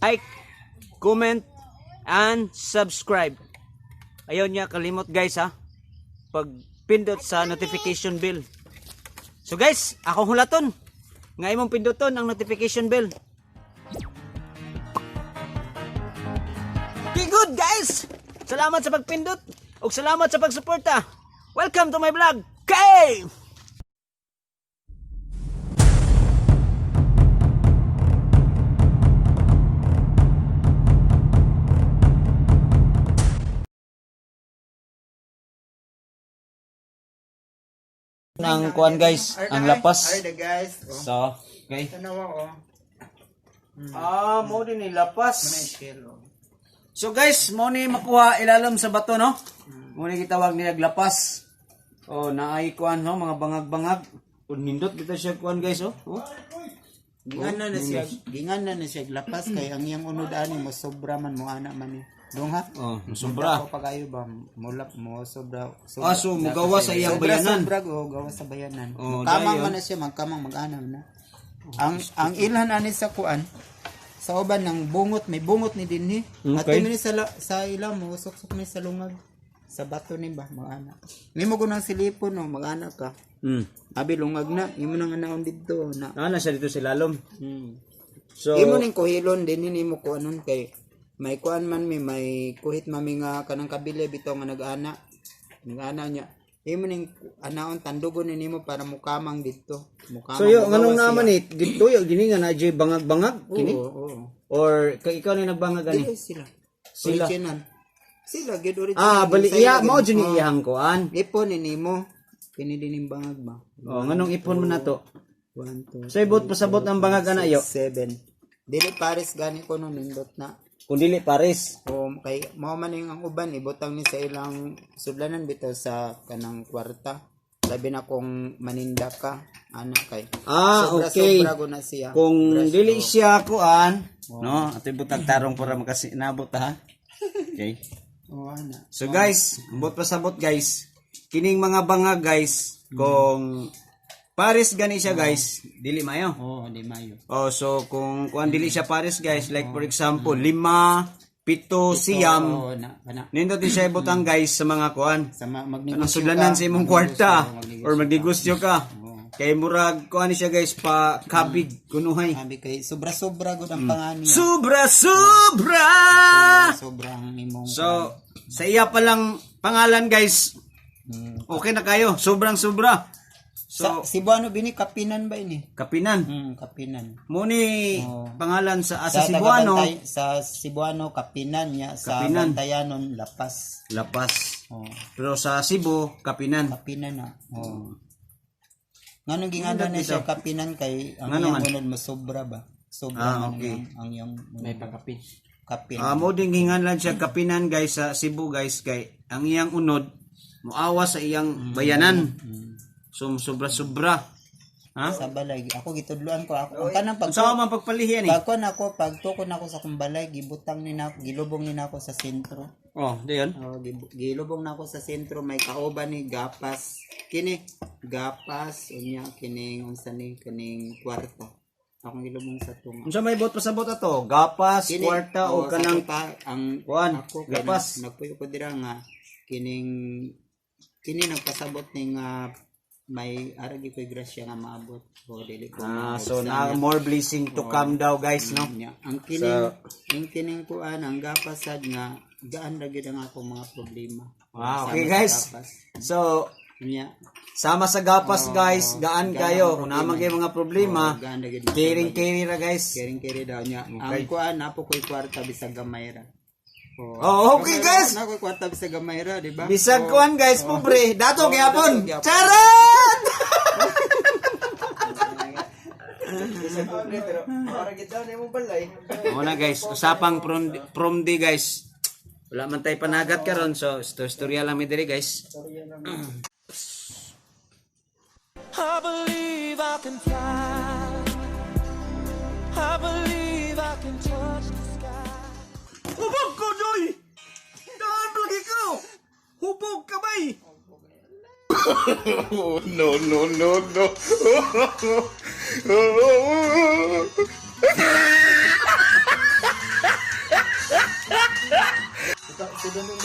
Like, comment, and subscribe. Ayaw niya kalimot, guys, ha. Pagpindot sa notification bell. So guys, akong hulaton. Nga imong pinduton ang notification bell. Be good, guys! Salamat sa pagpindot ug salamat sa pagsuporta. Welcome to my vlog. Kay! Ang kuan, guys, ang lapas. Ay, the guys. Oh. So, okay. Tanawa oh. Ah, mo din ni lapas. Shell oh. So guys, mo ni makuha ilalom sa bato, no? Mo ni gitawag nila lapas. Oh, naay kuan, no, mga bangag-bangag. Oh, nindot kita siya kuan, guys, oh. Oh. Gingan na siya lapas kay ang iyang unod ani mo sobra man mo ana man ni. Dong ha? Oh, sobra. Ako pagayo ba mulap mo sobra. Sobra. Ah, so mugawa sa iyang Sobra, bayanan. Sobra go gawa sa bayanan. Oh, Kamang dayon. man na siya magkamang mag-ana na. Ang ilhan ani sa kuan sa uban ng bungot, may bungot ni dinhi. Okay. Ato ni sa ila mo suksok ni sa lungag sa bato ni ba mag-ana. Nimo ko nang silipon no mag-ana ka. Abi lungag na, imo nang anaon didto na. Naa na siya dito sa ilalom. So, Imo ning kuhilon din nimo ko anon kay may kuan man mi may kuhit mami nga kanang kabile bitaw nga nag-ana. Nag-ana niya. Imo ning anaon tandugon ni nimo para mukamang didto. Mukamang. So yo, mugawas nganong siya. naman eh, dito yo gini nga na jay bangag-bangag kini Oo, oo. or kay ikaw ni nagbangag ani. Dili sila. Sila. Original. Sila gid original. Ah, bali Sa iya ila mao gid. jud ni iyang kuan. Ipon ni nimo. Kini din ning bangag ba? Oh, nganong ipon mo na to? 1 2 So ibot pasabot ang bangag ana yo. 7. Dili pares gani ko no nindot na. Kun dili pares. O kay mao man yung ang uban ibutang ni sa ilang sudlanan bitaw sa kanang kwarta. Labi na kung maninda ka ana kay. Ah, Sobra, okay. Sobra ko na siya. Kung dili siya kuan, no, ato ibutang tarong para makasi nabot ha. Okay. O ana. So guys, ambot pasabot, guys. Kining mga bangag, guys, kung pares gani siya, guys, dili mayo. Oh, di mayo. Oh, so kung kuan dili siya pares, guys, like for example, 5, 7, 9. Oo na kana. Nindot din siya ibutang, guys, sa mga kuan. Sa magnegosyo Anong sudlanan ka, sa imong kwarta magnegosyo, or magnegosyo ka. Kay murag kuan ni siya, guys, pa kabig kunuhay. Sabi kay sobra-sobra gud ang pangani. Sobra sobra. Sobra ang imong So sa iya pa lang pangalan, guys, okay na kayo. Sobrang sobra. Sa So Cebuano bini kapinan ba ini? Kapinan. Kapinan. Mo ni pangalan sa Cebuano, Sa Cebuano kapinan niya, sa Kapinan. Bantayanon Lapas. Lapas. Oh. Pero sa Cebu, Kapinan. Kapinan na. Oh. Nganong gingano na siya kapinan kay ang Ngano iyang man? unod mo sobra ba? Sobra Ah, man okay. ang iyang may pakapin. Kapin. Ah, mo din ginganlan siya Kapinan, guys, sa Cebu, guys, kay ang iyang unod moawa sa iyang bayanan. So sobra-sobra. Ha? Sa balay ako gitudloan ko ako ang kanang pag Unsa man pagpalihian eh? pagkuan ako pagtukon ako sa akong balay gibutang ni nako gilubong ni nako sa sentro. Oh, diyon. Oh, gilubong nako sa sentro may kauban ni gapas. Kini gapas unya kining unsa ni kining kwarta. Akong gilubong sa tunga. Unsa may bot pasabot ato? Gapas, Kini, kwarta o oh, sa kanang pa, ang kuan, ako kay gapas. Nagpuyo ko dira nga kining kini nagpasabot ning may aragi ko'y grasya nga maabot o dili ko Ah, so na more blessing to come daw, guys, no? Nya, ang kining ang kining kuan ang gapasad nga gaan ra gyud ang akong mga problema. Ah, Sama okay sa guys. gapas. So Nya, sama sa gapas, guys, gaan kayo. Kung naman kayo mga problema, gaan ra gyud. caring caring ra, guys. Kering keri daw niya. Ang kuan napo ko'y kwarta bisag gamay ra. Oh. Oh, okay guys. Nako kwarta bisag gamay ra, di ba? Bisag kuan, guys, pobre. Dato gyapon. Charot! Muna guys, usapang from D, guys. Wala man tayo panagat karon, so istorya lang mi diri, guys. I believe I can fly. I believe I can touch the sky. Hubog ko, Joy! Daan lagi ko! Hubog ka bay! No, no, no, no. Dun, dun.